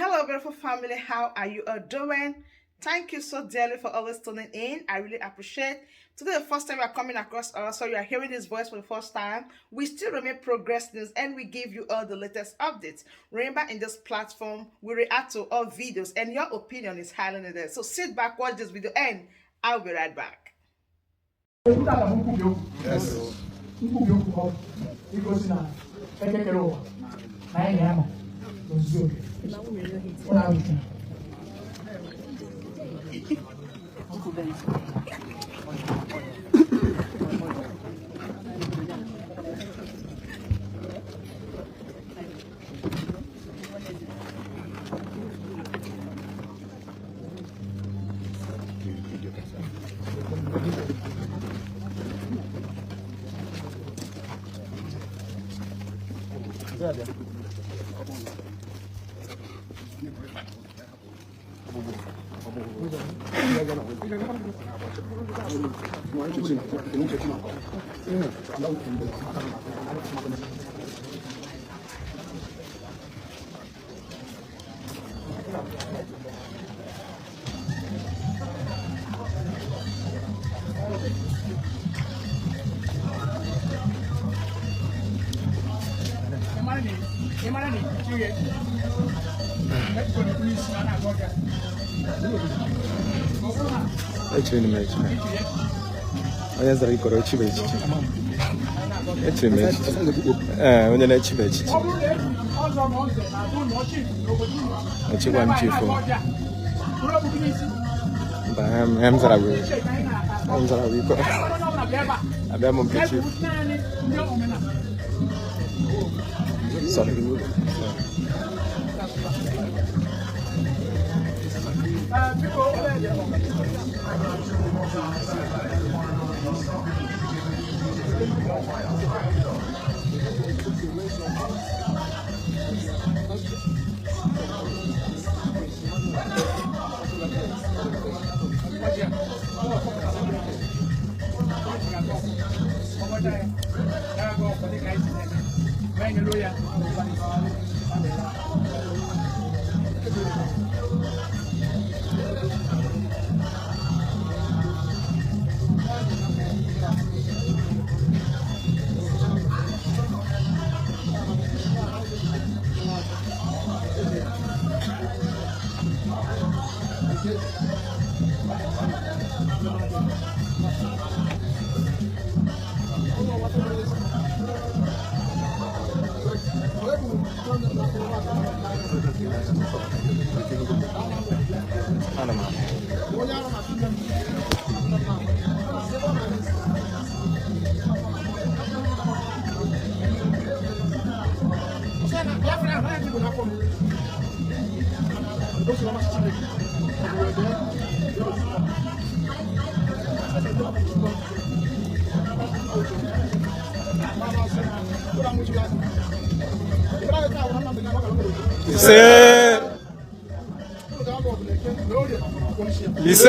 Hello, beautiful family. How are you all doing? Thank you so dearly for always tuning in. I really appreciate. Today, the first time you are coming across us, so you are hearing this voice for the first time. We still remain Progress News and we give you all the latest updates. Remember, in this platform, we react to all videos and your opinion is highly needed. So sit back, watch this video, and I'll be right back. Nkwubi okwu ọ igosi na ekekere ụwa na anyị na-ama n'ozuzu oke ụlọ ahụ. Echiri m echichi. Onye zara ikoro echibe echichi. Echiri m echichi. Ee, onye na-echibe echichi. Echikwa m chifu. Mba, em zara bụ em zara bụ ikoro. Abịa m nke chifu. Sorry. Ana m ahụ. Ise. Ise. Ise.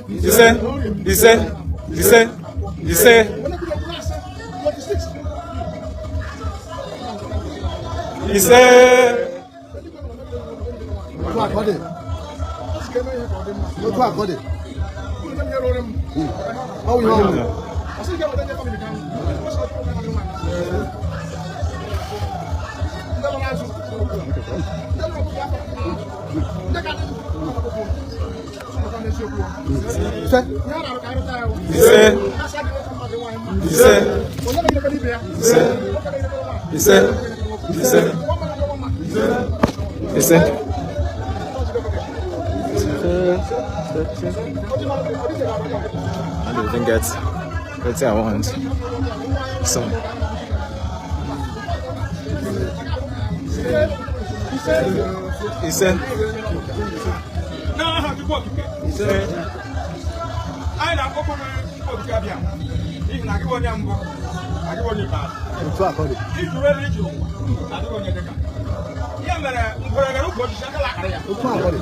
Ise. Ise. Ise. Ise. Ise. Ise. Ise. Otu a ka ọ dị. Ọ bụ ihe ọ bụla. Ise. Ise. Ise. Ise. Ise. Ise. I don't even get what I want. So. Ise. N'aha Chukwu. Chukwu Okike. Anyị na-akpọkụ gị Chukwu Okike abịa n'ihi na gị bụ onye mbụ, na gị bụ onye ikpeazụ. Ijuru elu ijuru ụwa, adịghị onye dịka. Ya mere ngwere gara ukwu osisi aka lakara ya.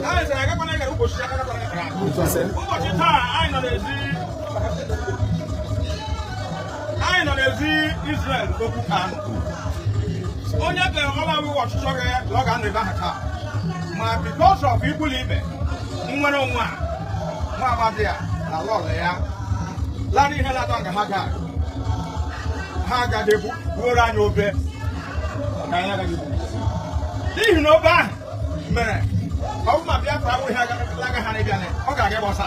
Anyị sịrị agakwana gara ukwu osisi aka lakara ya. Ụbọchị taa anyị nọ n'ezi Israel Okwu Kanu. Onye kere ọla awụghị ọchịchọ gị na ọ ga-anọ ebe ahụ taa. Ma because of ikwuli ibe nnwere onwe a nwa amadi a na lọlọ ya lara ihe na-atọ nga ha gaa ha agaghị buoro anyị obe ka anyị agaghị egbu n'ihi na obe ahụ mere ọ bụ ma Biafra abụghị ihe agaghị ha n'ịbịa ọ ga-aga ịgba ọsọ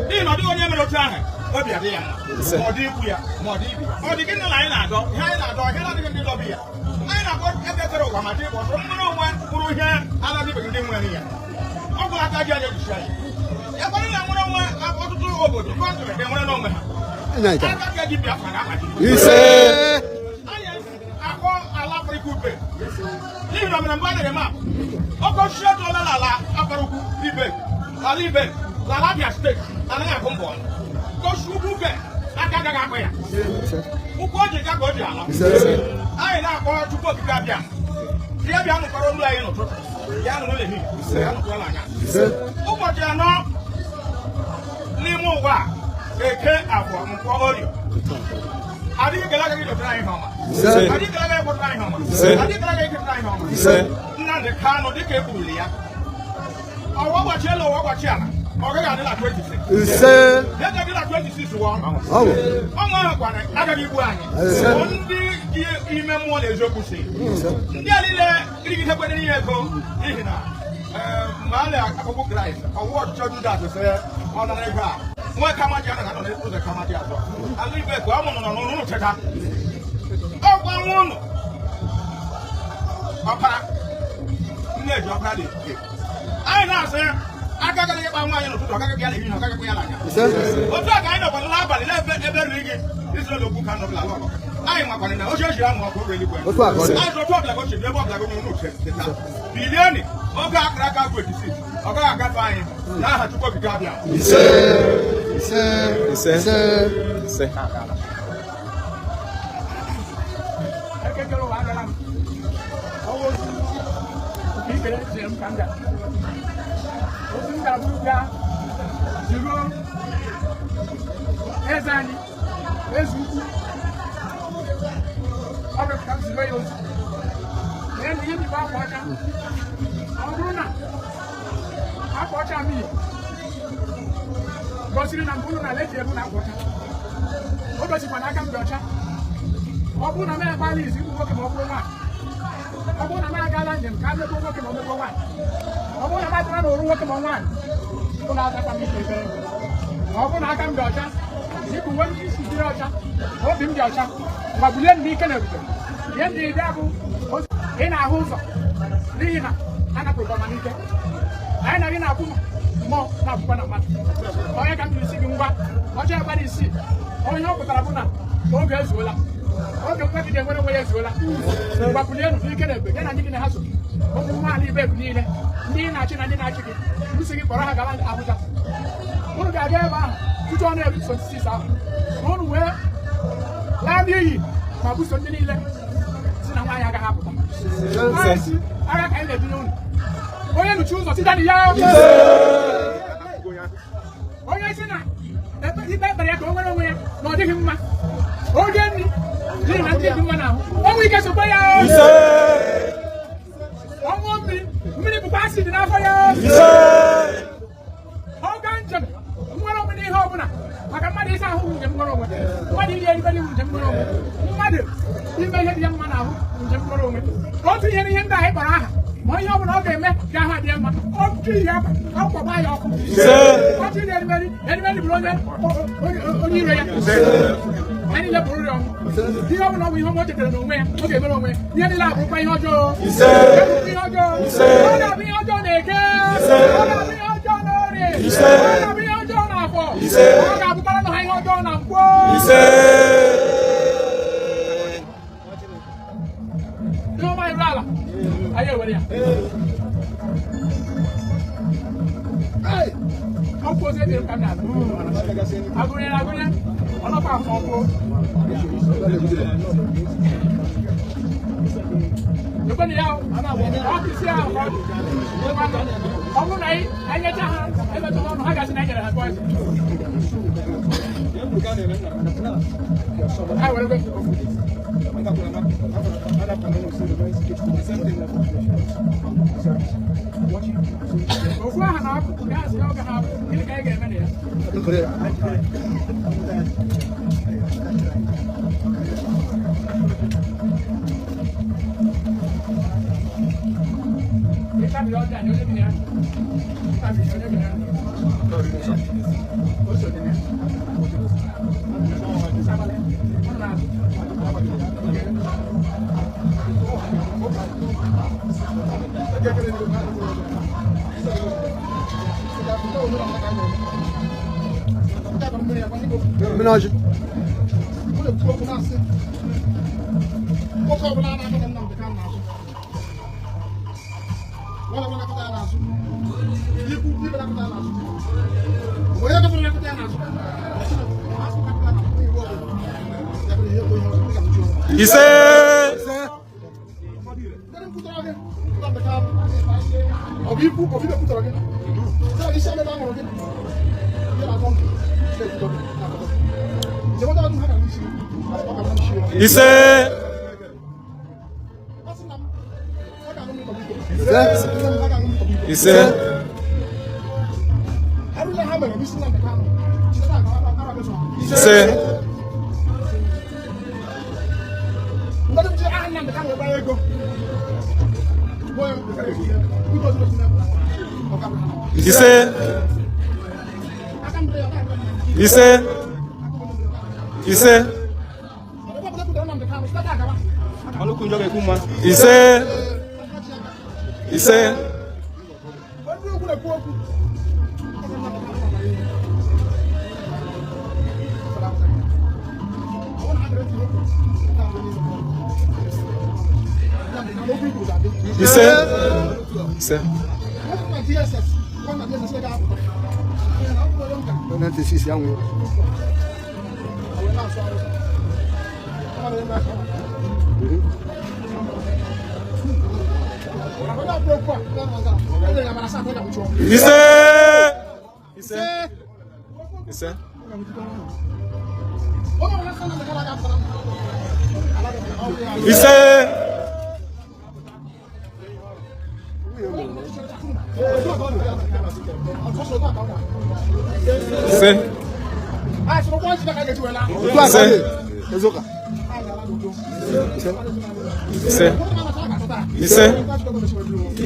n'ihi na ọ dịghị onye mere otu ahụ obi adị ya mma ma ọ dị ikwu ya ma ọ dị ibi ya ọ dị gịnị na anyị na-adọ ihe anyị na-adọ ihe na-adịghị ndị dọbi ya anyị na-akpọ ebe tere ụwa ma dị ịgba ọsọ mmanụ onwe bụrụ ihe anadịbeghị ndị nwere ya ọ gwụla aka ji anyị ejichi anyị ya kwara na nwere onwe ọtụtụ obodo kọntrị ga-enwere n'onwe ha aka ga-eji Biafra ga-agbaji anyị akpọ ala Afrịka ube n'ihi na mere mgbe a na-eme oke osisi etoola n'ala Afaraukwu ibe ala ibe n'ala Abia steeti anaghị agụ mbọ gosi ugwu ube aka agaghị akpọ ya ụkwụ o ji ga ka o ji ala anyị na-akpọ Chukwu Okike abịa ya bịa nụkwara olu anyị n'ụtụtụ ya nụrụ n'ehihie ya nụkwara anya ụbọchị anọ n'ime ụwa eke afọ nkwọ orie adịghị kele agaghị dọtara anyị ọma adịghị kele agaghị kpọtara anyị ọma adịghị kele agaghị ketara anyị ọma Nnamdi Kanu dịka ekwuruli ya ọwa ụbọchị elu ọwa ụbọchị ala ọ gaghị adị na 26 ya ga-adị na 26 wụ ọnwa ahụ kwara agaghị igbu anyị ndị dị ime mmụọ na eziokwu si ndị a niile rigidekwana ihe ego n'ihi na mgbe a na-akpọkpụ Kraịst ọwụ ọchịchọ Judas sị ọ nara ego a nwa kamaji anaghị anọ n'ụzọ kamaji azọ ala ibe ka ọ mụrụ nọ n'ụlọ cheta ọgwa nwa ụnụ ọkpara nne ji ọkpara dị anyị na-asị aka agaghị ịkpa nwaanyị n'ụtụtụ ọgaghị bịa n'ehihie ọgaghị bịa n'anya otu a ka anyị nọkwa n'abalị n'ebe ebe riri gị Israel Okwu Kanu bụla lọlọ anyị makwana na oche ejiri anwụ ọkụ oge eluigwe anyị otu ọbụla gochi ebe ọbụla gị n'ụlọ cheta bilioni oge akara aka bụ 86 ọ gaghị agafe anyị n'aha Chukwu Okike abịa. Ise ise. Eze anyị eze ukwu ọ bụ ka m ziri ya ozi na ihe bibe akwa ọcha ọ bụrụ na akwa ọcha m yi gosiri na mbụ ụlọ na ala eji ebu na akwa ọcha o gosikwa na aka m dị ọcha ọ bụrụ na m egbala izu igbu nwoke ma ọ bụrụ nwaanyị ọ bụrụ na m agaala njem ka a megbuo nwoke ma ọ megbuo nwaanyị ọ bụrụ na m adịra n'oru nwoke ma nwaanyị ụlọ azakwa m ikpe ekpere ọ bụrụ na aka m dị ọcha dịka uwe m isi dị ọcha obi m dị ọcha ma bulie m n'ike na ebube ihe m jiri bịa bụ ị na-ahụ ụzọ n'ihi na a napụrụ gị ọma n'ike anyị na gị na-akwụ mmụọ na-akwụkwa na mmadụ onye ka m jiri si gị ngwa ọcha agbara isii onye ọ pụtara bụ na oge ezuola oge mkpebi ga-enwere onwe ya ezuola ngwa bulienụ n'ike na ebube ya na ndị gị na ha so ụmụ nwaanyị ibe bụ niile ndị na-achị na ndị na-achị gị nsị gị kpọrọ ha gawa Abuja unu ga-aga ebe ahụ tutu ọ na-eru 26 ahụ na unu wee laa n'iyi ma buso ndị niile si na nwaanyị agaghị apụta agha ka anyị na-ebinye unu onye nụchi ụzọ site na ya onye si na ikpe ekpere ya ka o nwere onwe ya na ọ dịghị mma oge nri n'ihi na ndị dị mma n'ahụ ọnwụ ike sokwa ya ọnwụ mmiri mmiri bụkwa acid n'afọ ya oge njem nwere onwe n'ihe ọbụla maka mmadụ ịsa ahụ njem nwere onwe mmadụ iri eribere iwu njem nwere onwe mmadụ ime ihe dị ya mma n'ahụ njem nwere onwe otu ihe n'ihe ndị anyị kpọrọ aha ma ihe ọbụla ọ ga-eme ga ahụ adị ya mma otu ihe akwa gbaa ya ọkụ otu ihe erimeri erimeri bụrụ onye iro ya anyị niile bụrụ ya ọnwụ ihe ọbụla ọ bụ ihe ọma o chetara n'onwe ya ọ ga-emere onwe ya ihe niile abụrụkwa ihe ọjọọ ihe ọjọọ ọ ga-abụ ihe ọjọọ na-eke ọ ga-abụ ihe ọjọọ na orie ọ ga-abụ ihe ọjọọ na afọ ọ ga-abụkwara na ha ihe ọjọọ na nkwọ ihe ọma iru ala anyị ewere ya. Ọkụ ozi dị ka na agụnyere agụnye ọlọ́pàá fọ ọkụ. Ekwe ya ọfịs ya ọ bụrụ na anyị nyecha ha emetụla ọnụ ha gasị na enyere ha poison. Ha were gwe. Ofu aha na-apụ ya asị oge ha gịnị ka anyị ga-eme na ya? Ịtabi ọjà ni onye bi ya. Ịtabi onye bi ya. O so dị na ya. Sabalị, ọ na-azụ. Mmiri ọjị. Nwoke ọbụla na-akọta Nnamdi Kanu n'azụ. Nwa ọbụla na-akọta ya n'azụ. Ikwu ibe na-akọta ya n'azụ. Onye gọvanọ na-akọta ya n'azụ. Asụ na-akọta ya n'azụ. Iwu ọbụla. Ya bụrụ ihe onye ọbụla ga-amụchi ọnụ. Ise. Ndị nkwutọrọ gị, Nnamdi Kanu. Ọ bụ ikwu, ọ bụ ibe kwutọrọ gị. Sị na isi ebe a mụrụ gị. Ndị na-atọ ndụ. Na-ekwutọ gị, na-akọta gị. Njem ọjọọ ha gara n'isi gị. Asị ọ gara n'isi gị. Ise. Asị na m, ọ ga-aṅụ mmiri tọgbọ iko. Ise. Ọ ga-aṅụ mmiri tọgbọ iko. Ise. Arụla ha mere n'isi Nnamdi Kanu. Cheta na ara abịa Ise. Ndị ji aha Nnamdi Kanu ebe ego. Bụ ya, ụzọ ọzọ si na-apụta. Ọ ga-abụ ha. Ise. Aka m dị ya, ọ ga-abụ ha. Ise. Ise. Ebe ọbụla ekwutere Nnamdi Kanu, site taa gawa. Ise. Ise. Ndị okwu na-ekwu okwu. Ise. Ise. 96 ya nwụrụ. Ise. Ise. Ise. Ise. Ise. Otu a ka ọ dị. Ezoka. Ise. Ise.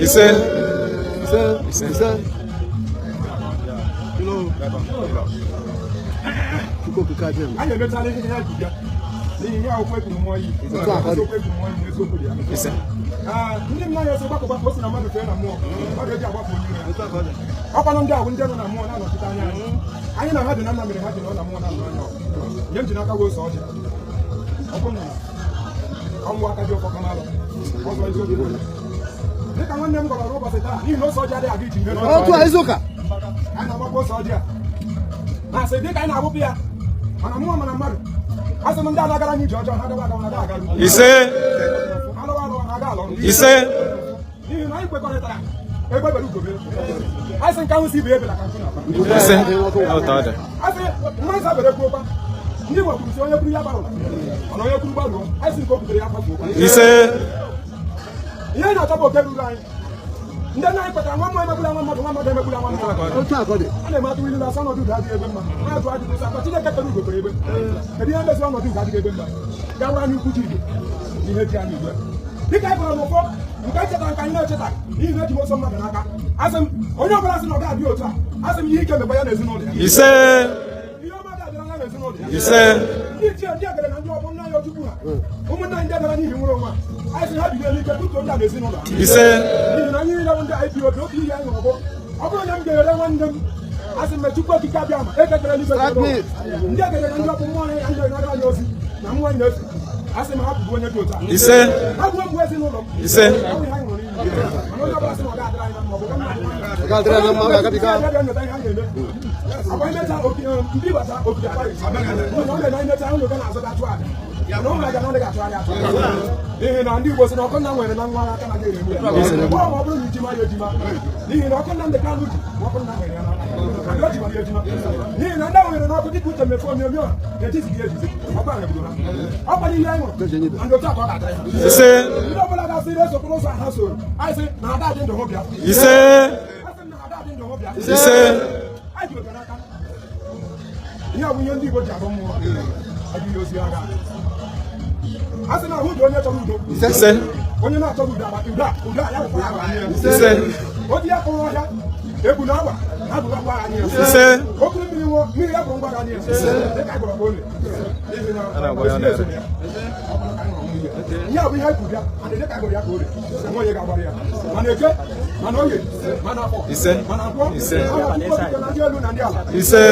Ise. Ise. Ise. Chukwu okike abịa m. Anyị emetala ihe ha ji bịa n'ihi ihe akwụkwọ ekwuru mmụọ iyi. Otu a ka ọ dị. Eziokwu ekwuru mmụọ iyi na eziokwu dị ya. Ise. Ndị nna anyị ọsọ gbapụ gbapụ o si na mmadụ fee na mmụọ ọ ga-eji agbapụ onye iro ya. Ọkwanụ ndị ahụ ndị nọ na mmụọ na-anọchite anya anyị. Anyị na ha dị na mma mere ha ji nọ na mmụọ na-anọ anya ọgụ. Nye m ji n'aka wee ose ọjị. Ọkụ m nọ. Ọnwụ aka ji ọfọ kama alụ. Ọzọ eziokwu bụ ya. Dịka nwanne m gwara n'ụbọchị taa n'ihi na ose ọjị adịghị aga ije ihe n'ọjọọ. Otu a ezoka. Anyị na-agbakwa ose ọjị a. Na-asị dịka anyị na-agbụpụ ya mana mmụọ mana mmadụ asị m ndị a na-agara n'ije ọjọọ ha agawa agawa na aga agaru. Ise. Alụwa alụwa na aga alụ. Ise. N'ihi na anyị kwekọrịtara egbe bere ugo bere. Anyị sị nke ahụ si ibe ebela ka nkụ na-akpa. Ise. Otu ọ dị. Asị mmadụ sa bere kwuokwa ndị Igbo kwuru sị onye kwuru ya gbarụla mana onye kwuru gbaruo anyị sị nke o kwutere ya gbazuokwa. Ise. Ihe na-achọ bụ oke ruru anyị. Ndị nna anyị kwetara nwa mmụọ emegbula nwa mmadụ nwa mmadụ emegbula nwa mmadụ. Otu a ka ọ dị. A na-eme atụ ilu na asọ ọnọdụ ugo adịghị ebe mma na-ajụ ajụjụ sị akwa Chineke kere ugo kere ebe kedu ihe mezi ọnọdụ ugo adịghị ebe mma ya wụrụ anyị ukwu ji igwe ihe ji anyị igwe dịka anyị gwara n'ụfọ nke anyị chetara nke anyị na-echetaghị n'ihi na eji m ọsọ mmadụ n'aka asị m onye ọbụla sị na ọ ga-adị otu a asị m ihe ike mekwa ya na ezinụlọ ya Ise. ihe ọma ga-abịara ya na ezinụlọ ya Ise. Ndị ichie ndị egere na ndị ọbụ nna anyị Ojukwu ha ụmụnna anyị ndị bịara n'ihi nwere onwe a anyị sị ha bido n'ike tutuo ndị a na ezinụlọ ha Ise. N'ihi na anyị niile bụ ndị IPOB otu ihe anyị hụrụ bụ ọ bụrụ na m ga-ere nwanne m asị m Chukwu okike abịa ma ekekere n'igwe Start me. ndị egere na ndị ọbụ mmụọ anyị ndị na-agara anyị ozi na mmụọ anyị na-efe asị m hapụ onye dị otu a Ise. hapụ egwu ezinụlọ m Ise. Ọ bụ ihe anyị hụrụ n'iyi. Mana onye ọbụla sị na ọ ga-adịrị anyị na mma ọ bụ ka mmadụ nwanne Ga-adịrị na mma, ga-agabiga. Akwa imecha opi ndị gbata opi akwa ọ na imecha ụlọ ga na-azọta achụ aja na ụmụ aja na ọ dịghị achụgharị achụgharị n'ihi na ndị Igbo sị na ọkụ nna nwere na nwa aka na ga-ere ya ọ ma ọ bụrụ na ijima ya ejima n'ihi na ọkụ nna ndị Kanụ ji ma ọkụ nna nwere ya n'aka o jikwa ya ejima n'ihi na ndị ahụ nwere n'ọkụ dịka uche mmefu omiomi a ejizighị ejizi ọkụ ahụ ebido ha ọ kwanye ihe anyị ṅụrụ and otu a ka ọ ga-adịrị ha Ise. Ndị ọbụla ga-asị esokporo ụzọ ha soro anyị sị na ada dị ndụ hụ bịa. Ise. Asị m na ada dị ndụ hụ bịa. Ise. Anyị ji otu n'aka ihe ọ bụ ihe ndị Igbo ji agụ mmụọ adịghị ozi agha a sị na ahụ dị onye chọrọ udo. Ise. Onye na-achọghị udo agba udo a udo a ya bụkwara agba anyị ya. Ise. O di ya kpọrọ ọhịa egwu na agba ha bụrụ ngwa anyị ya. Ise. Okuru mmiri nwụọ mmiri ya bụrụ ngwa anyị ya dịka anyị gwara ka ole n'ihi na A na-agwa ya osimiri ya. Ihe a bụ ihe anyị kwuru ya and dịka anyị gwara ya ka ole enwe onye ga-agbara ya mana eke mana oye mana afọ Ise. Mana nkwọ. Ise. Aha Chukwu okike na ndị elu na ndị ala. Ise.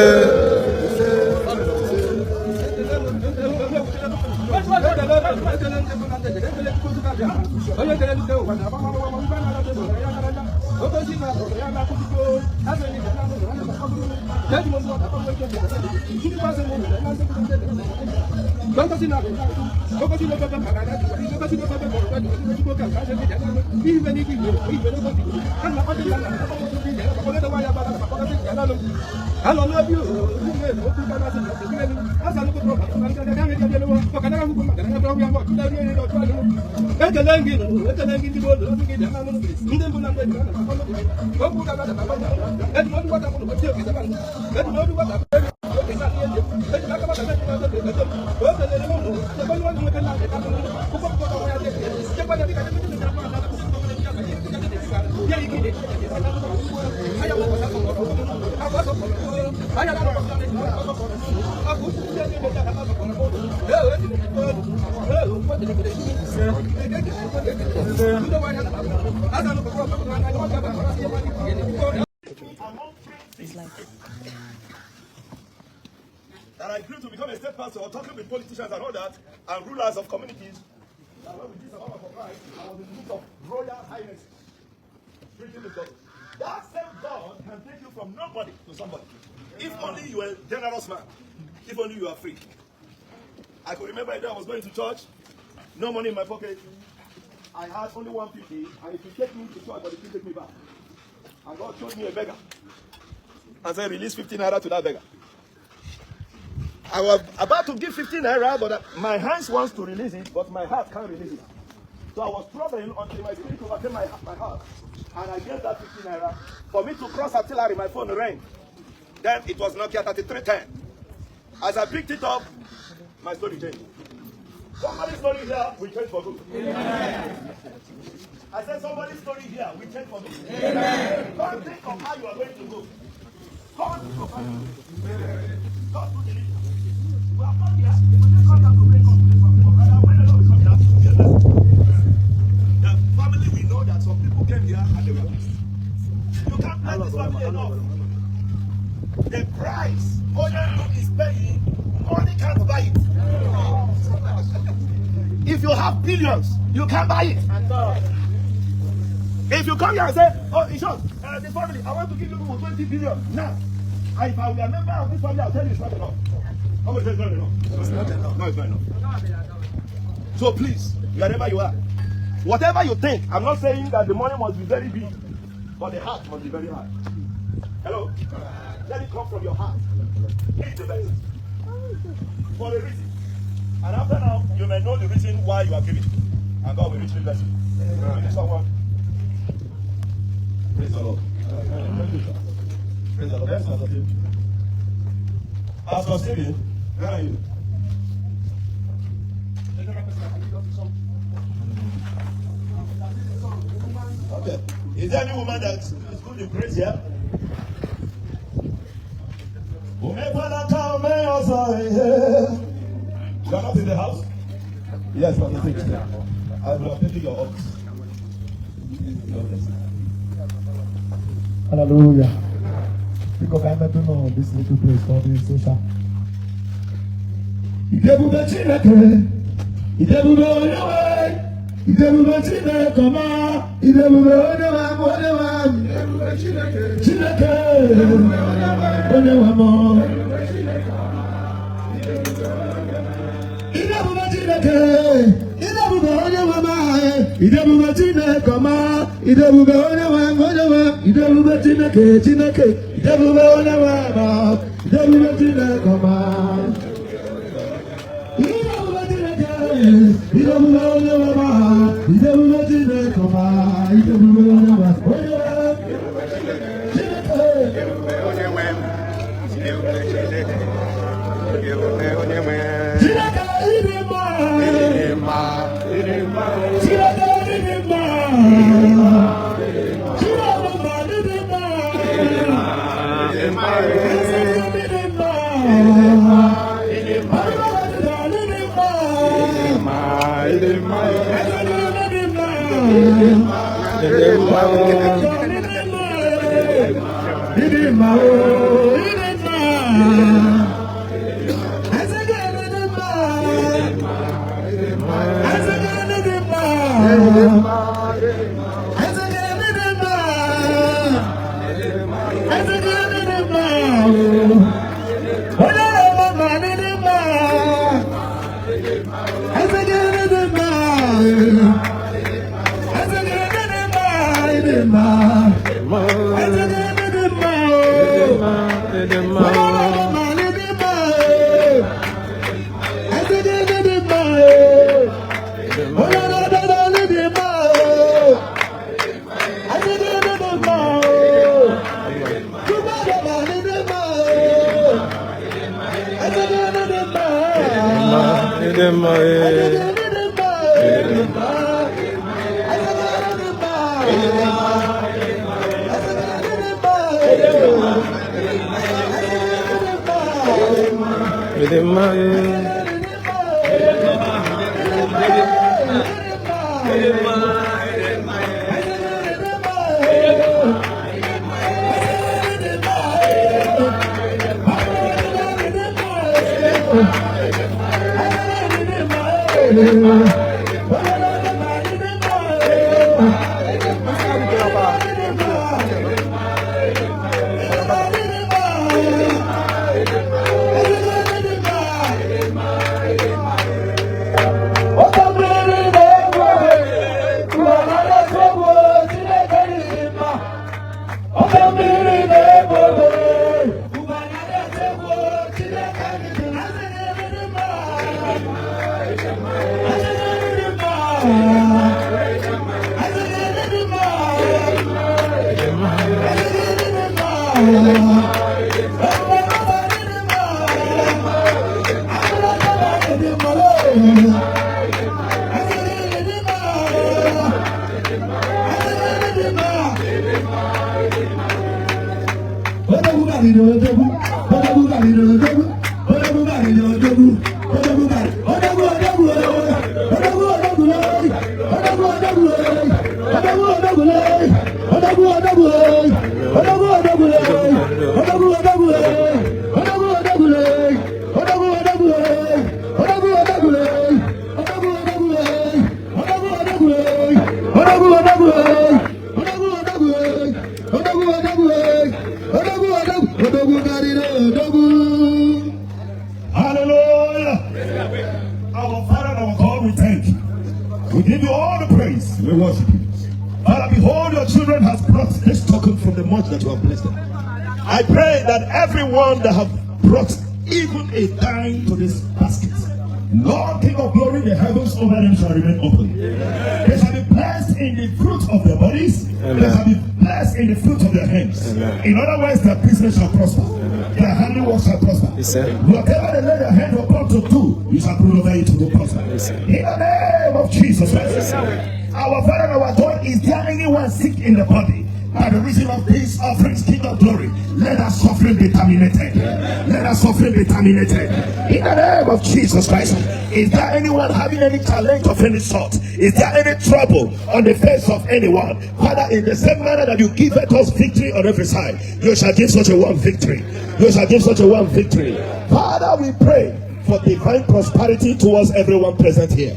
That I grew to become a state pastor, talking with politicians and all that, and rulers of communities. And when we did some for Christ, I was in the midst of royal highness, preaching the gospel. That same God can take you from nobody to somebody. If only you are a generous man. If only you are free. I could remember a day I was going to church, no money in my pocket. I had only 150, and it would take me to church, but it didn't take me back. And God showed me a beggar. And said, release 15 naira to that beggar. I was about to give 15 naira, but my hands wants to release it, but my heart can't release it. So I was struggling until my spirit overcame my heart. And I gave that 15 naira. For me to cross artillery, my phone rang. Then it was Nokia 3310. As I picked it up, my story changed. Somebody's story here will change for good. Amen. I said somebody's story here will change for good. Amen. Don't think of how you are going to go. God will provide you. God will deliver. We have come here. We didn't come here to bring us to this family. But rather, when the Lord will come here, it will be a blessing. The family, we know that some people came here and they were blessed. You can't bless this family enough. The price Onyendu is paying, money can't buy it. If you have billions, you can't buy it. If you come here and say, oh, in short, the family, I want to give you people 20 billion now. And if I were a member of this family, I'll tell you it's not enough. How much is not enough? It's not enough. No, it's not enough. So please, wherever you are, whatever you think, I'm not saying that the money must be very big, but the heart must be very hard. Hello? Let it come from your heart. Give the best. For a reason. And after now, you may know the reason why you are giving. And God will richly bless you. Give someone. Praise the Lord. Praise the Lord. Yes, Pastor Stephen. Pastor Stephen, where are you? Okay. Is there any woman that is good in praise here? You are not in the house? Yes, Pastor Stephen. I will have taken your office. Hallelujah. Because I'm not know this little place called the social. Idebube Chineke, Idebube Onyenwe, Idebube Chineke ọma, Idebube onye nwe m, onye nwe m. Chineke, onye nwe m. Idebube Chineke, idebube onye nwe m, idebube Chineke ọma, idebube onye nwe m, onye nwe m, idebube Chineke, Chineke, idebube onye nwe m, idebube Chineke ọma. Idebube Chineke, idebube onye nwe m, idebube Chineke ọma, idebube onye nwe m, onye nwe m, Chineke. Chineke ịdị mma. Chineke ịdị mma. Chineke mma ịdị mma. Eze ịdị mma. Ọdịmma ịdị mma. Eze ịdị mma. Ịdị mma ịdị mma ịdị mma. Eze ịdị mma. Eze ịdị mma. Eze ịdị mma. Eze ịdị mma. Onye na-eme mma ịdị mma. Eze ịdị mma. Eze ịdị mma ịdị mma. Eze ịdị mma. Onye na-eme mma ịdị mma. Eze ịdị mma. Onye na-eme mma ịdị mma. Eze ịdị mma. Chukwu adịma ịdị mma. Eze ịdị mma. Ịdị mma. Eze ịdị mma. Eze ịdị mma. Eze ịdị mma. Eze ịdị mma. Ịdị mma. Hallelujah. Our Father and our God, we thank you. We give you all the praise. We worship you. Father, behold, your children has brought this token from the much that you have blessed them. I pray that everyone that have brought even a dime to this basket, Lord, King of glory, the heavens over them shall remain open. They shall be blessed in the fruit of their bodies. They shall be blessed in the fruit of their hands. In other words, their business shall prosper. Their handiwork shall prosper. Whatever they lay their hand upon to do, you shall prove over it to prosper. In the name of Jesus Christ. Our Father and our God, is there anyone sick in the body? By the reason of these offerings, King of glory, let our suffering be terminated. Let our suffering be terminated. In the name of Jesus Christ. Is there anyone having any challenge of any sort? Is there any trouble on the face of anyone? Father, in the same manner that you give us victory on every side, you shall give such a one victory. You shall give such a one victory. Father, we pray for divine prosperity towards everyone present here.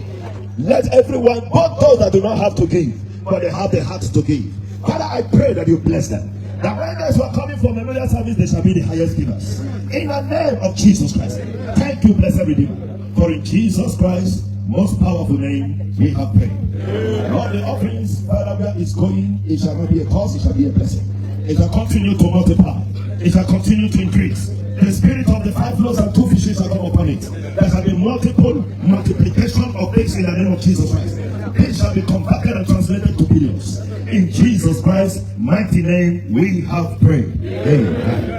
Let everyone, both those that do not have to give, but they have the heart to give. Father, I pray that you bless them. That when those who are coming for memorial service, they shall be the highest givers. In the name of Jesus Christ. Thank you, blessed Redeemer. For in Jesus Christ's most powerful name, we have prayed. And all the offerings, Father, where it's going, it shall not be a curse, it shall be a blessing. It shall continue to multiply. It shall continue to increase. The spirit of the 5 loaves and 2 fishes shall come upon it. There shall be multiple multiplication of this in the name of Jesus Christ. This shall be converted and translated to billions. In Jesus Christ's mighty name, we have prayed. Amen.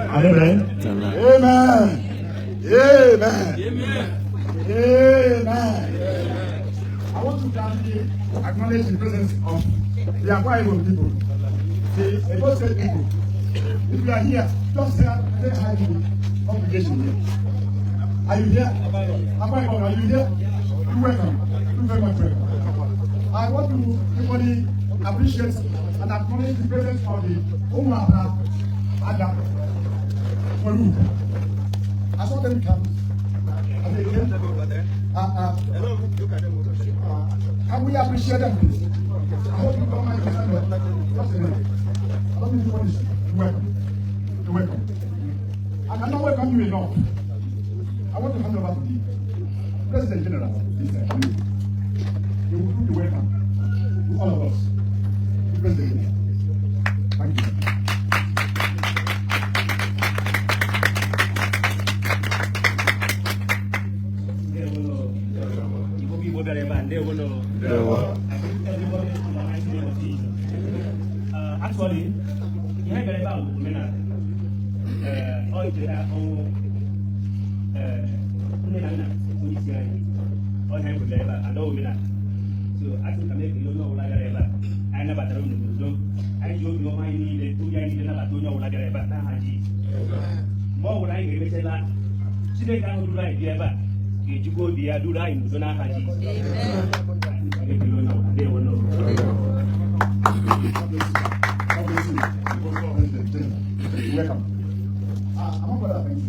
Amen. Amen. Amen. Amen. I want to kindly acknowledge the presence of the Akwa Ibom people, the Edo State people. If you are here, just say hi to the congregation here. Are you here? Akwa Ibom, are you here? You're welcome. You're very much welcome. I want to equally appreciate and acknowledge the presence of the Umuada Ada Olu. I saw them come. Are they here? Can we appreciate them, please? I hope you don't mind. Just a minute. I don't think anyone is welcome. You're welcome. I cannot welcome you enough. I want to hand over to the President General of this community. He will do the welcome to all of us. The President General. Thank you. Actually, ihe bịara ebe a bụ omenala. Ọ icheta ọnwụ nne na nna onye isi anyị. Ọ ihe anyị bịara ebe a, ada omenala. So asị ka m ekele onye ọbụla bịara ebe a. Anyị nabatara unu n'udo. Anyị ji obi ọma anyị niile, obi anyị niile nabata onye ọbụla bịara ebe a n'aha Jizọs. Mgbe ọbụla anyị ga-emechela, Chineke ahụ duru anyị bịa ebe a ga-ejikwa obi ya duru anyị n'udo n'aha Jizọs. Ekele onye ọbụla, ndewo n'obodo. God bless you. Welcome. Among other things,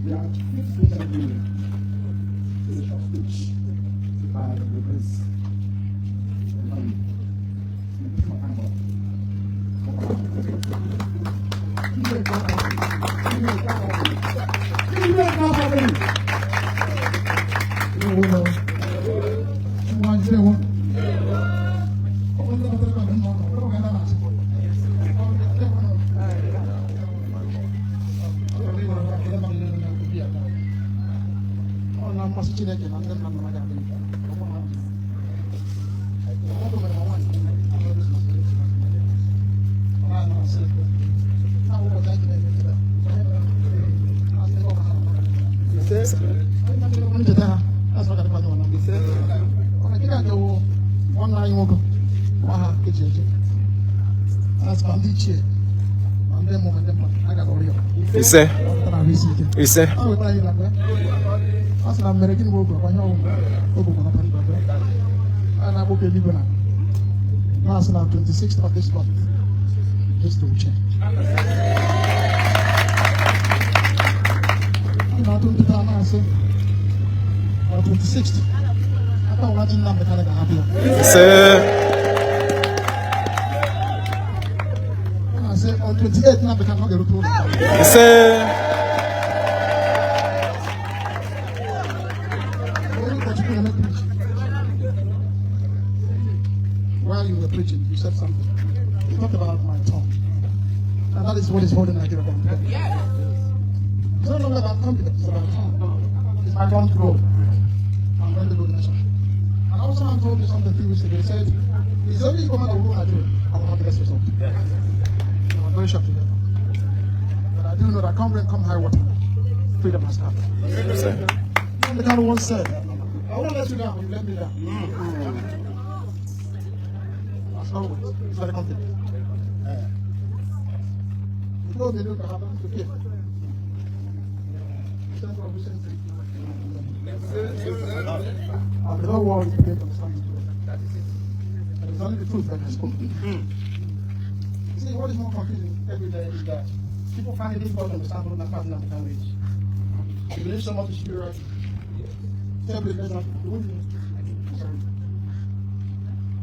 we are especially to the short speech by the Prince. Ise. Ise. Last 26th of this month, history will change. On 26th, I thought I said on 28th, Ise. While you were preaching, you said something. You talked about my tongue. And that is what is holding Nigeria down today. It's no longer about confidence, it's about tongue. It's my tongue to go. I'm going to go nation. And also, I told you something a few weeks ago. He said, it's only woman that will rule Nigeria. I will have the best result. I'm very shocked to hear that. But I do know that come rain, come high water, freedom has happened. The kind once said, I won't let you down, you let me down. As always, it's very confident. You told me look what happened to fear. And the whole world is beginning to understand it. And it's only the truth that is spoken. You see, what is more confusing every day is that people find it difficult to understand what the language. They believe so much in superiority. Tell the person, sorry.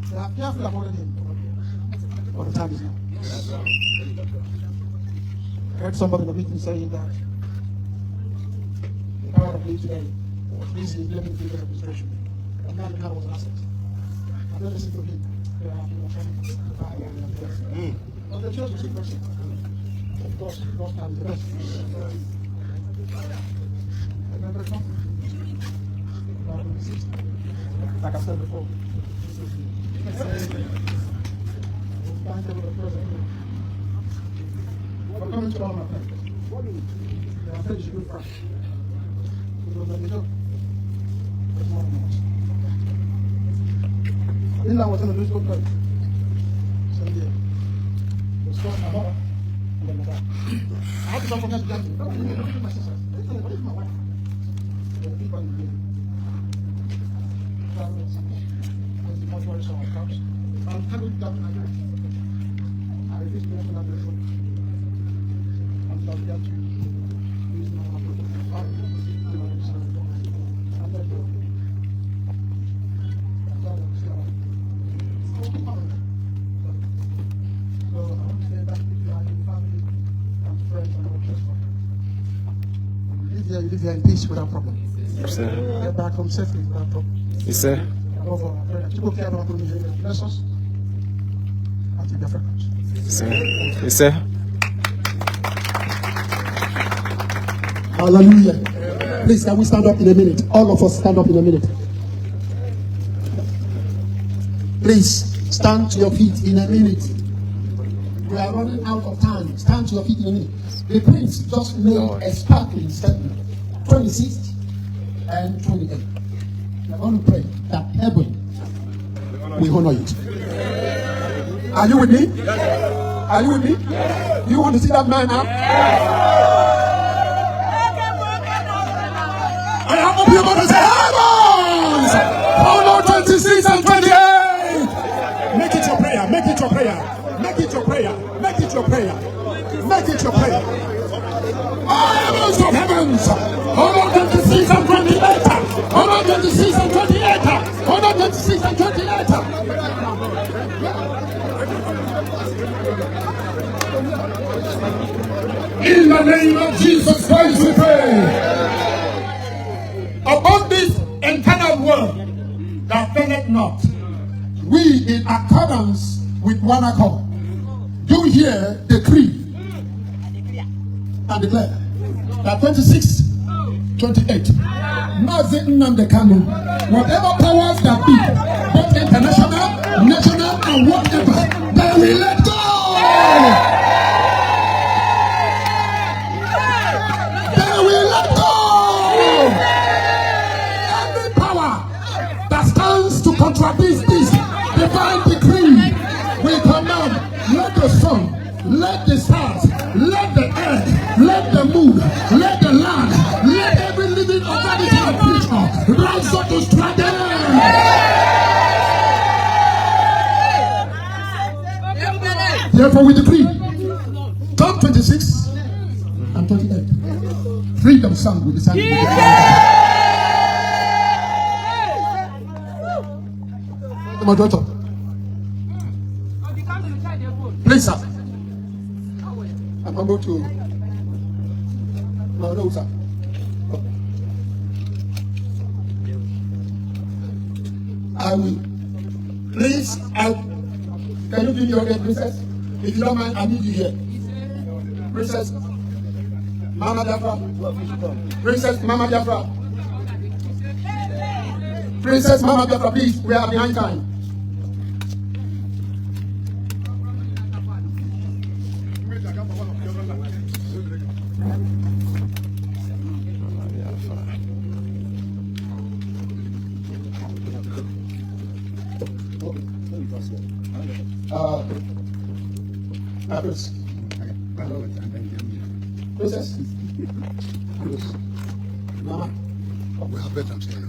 They have carefully avoided him. But the time is now. I heard somebody in the meeting saying that the power of leave today was busy blaming the previous administration. And now the car was an asset. I don't listen to him. There are people trying to buy and But the church is a person. Of course, God can be the best. Remember something? Like I said before, thank you for the president. For coming to all my friends. They have said you should go fresh. Because when they know, it's one of us. In was in the musical play. Sunday. The son, my mother, and then my dad. I had to come from that my sisters. What is my wife? The people in the the mortuary saw my corpse. I'm coming down to Nigeria. I refused to enter that room. I'm sorry to use my So I want to say that if you are in family and friends and all just you live here in peace without problem. Get back home safely without problem. Yes, sir. Above all, I pray that you care about bless us until Biafra comes. Yes, sir. Yes, sir. Hallelujah. Please, can we stand up in a minute? All of us stand up in a minute. Please, stand to your feet in a minute. We are running out of time. Stand to your feet in a minute. The prince just made a sparkling statement. 26th and 28th. We are going to pray that heaven will honor it. Are you with me? Are you with me? Do you want to see that man now? I have to be able to say heavens! Honor 26 and 28! Make it your prayer, make it your prayer, make it your prayer, make it your prayer, make it your prayer. Heavens of heavens! Honor 26 and 28! Honor 26 and 28! Honor 26 and 28! In the name of Jesus Christ we pray. Upon this eternal word that faileth not, we in accordance with one accord do here decree and declare that 26, 28, Mazi Nnamdi Kanu, whatever powers that be, both international, national, and whatever, they will let go. They will let go. Every power that stands to contradict this divine decree, we command, let the sun, let the stars, let the earth, let the moon, let the land, let every living organism and creature rise up to strike them. Therefore we decree, Psalm 26 and 28, freedom song with the sound. The moderator. Please, sir. I'm humble to. No, no, sir. I will. Please, can you give me your name, princess? If you don't mind, I need you here. Princess Mama Biafra. Princess Mama Biafra. Princess Mama Biafra, please, we are behind time. Prince. Princess? Mama. We have better saying.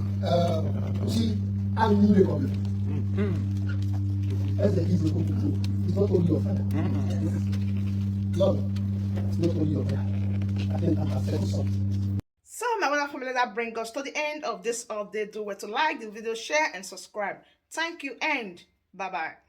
See, I knew the problem. As the evil it's not only your father. Love, it's not only your father. I think I'm upset something. So my wonderful family, that brings us to the end of this update. Do well to like the video, share, and subscribe. Thank you, and Bye bye.